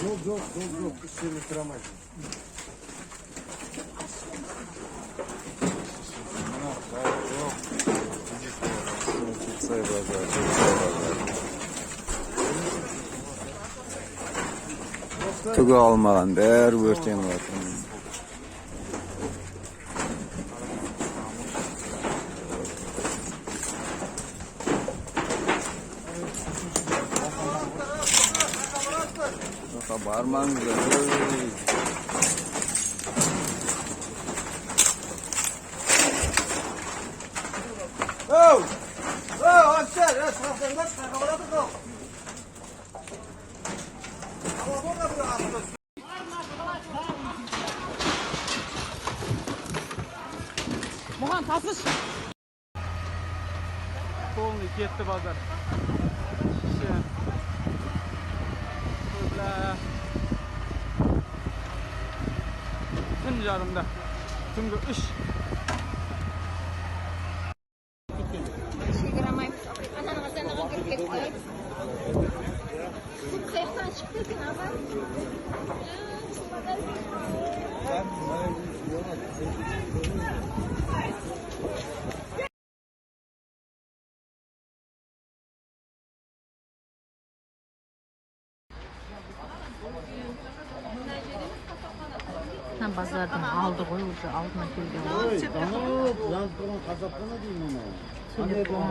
Жоқ, жоқ, жоқ, жоқ, үш жерге кіре алмайсың. Мына жоқ. Жетісай базар, Жетісай базар. Түгі алмаған, бәрі өртеніп жатыр. Жаққа бармаңыздар. Ей. Оу! Оу, офицер, е, сұрақтарыңдар, қайда барады қал? Бұған тасыш. Полный кетті базар. Шеше. Ой, бля. Түн жарымда. Түнгі 3. Ішке алмаймыз. Ананың азанаған кіріп кетті. Бұл қаяқтан шықты екен, аға? Мына базардың алды ғой, уже алдына келген ғой. Жанып тұрған қасапхана деймін анау. Телефон,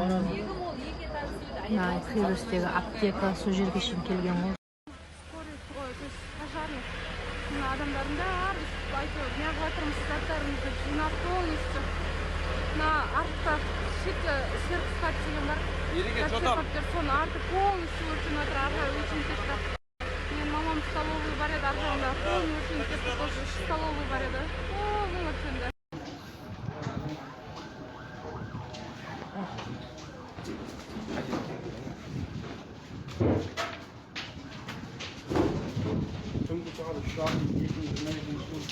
мына кіреберістегі аптека, сол жерге шейін келген ғой. Скорый, ой, то есть пожарный. Мына адамдардың бәрі өйстіп әйтеуір неғып жатырмыз заттарымызды жинап полностью. Мына артта шетте сервис деген бар. Заттар, соның арты полностью өртеніп жатыр, ары қарай өртеніп кетті. Менің мамам столовый бар еді, ар жағында полный өртеніп кетті, тоже үш столовый бар еді. Полный өртенді. Түнгі сағат 3:30, 2022 жыл.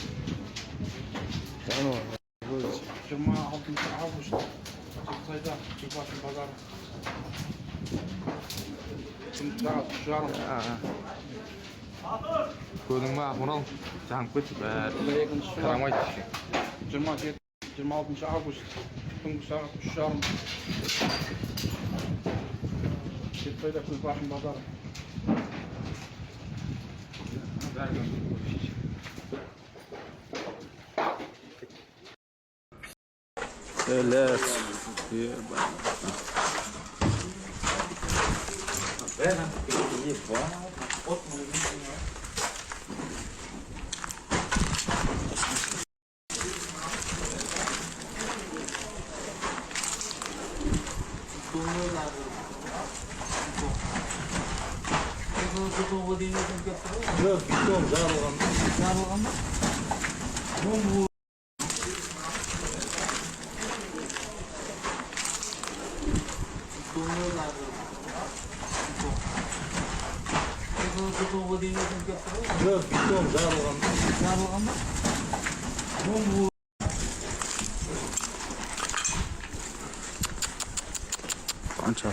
26 август. Жетісайда Күлбашы базары. Түнгі сағат 3:30. Көрдің ба, Ақмарал? Жанып кетті бәрі. Екінші жыл. Қарамайды ішке. 27, 26 август, түнгі сағат 3:30. Жетісайда Күлбашын базары. Бәрі. Сәлет. Жоқ, бетон жарылған. Жарылған ба? Бомба. Жоқ, бетон жарылған. Жарылған ба? Бомба. Қанша?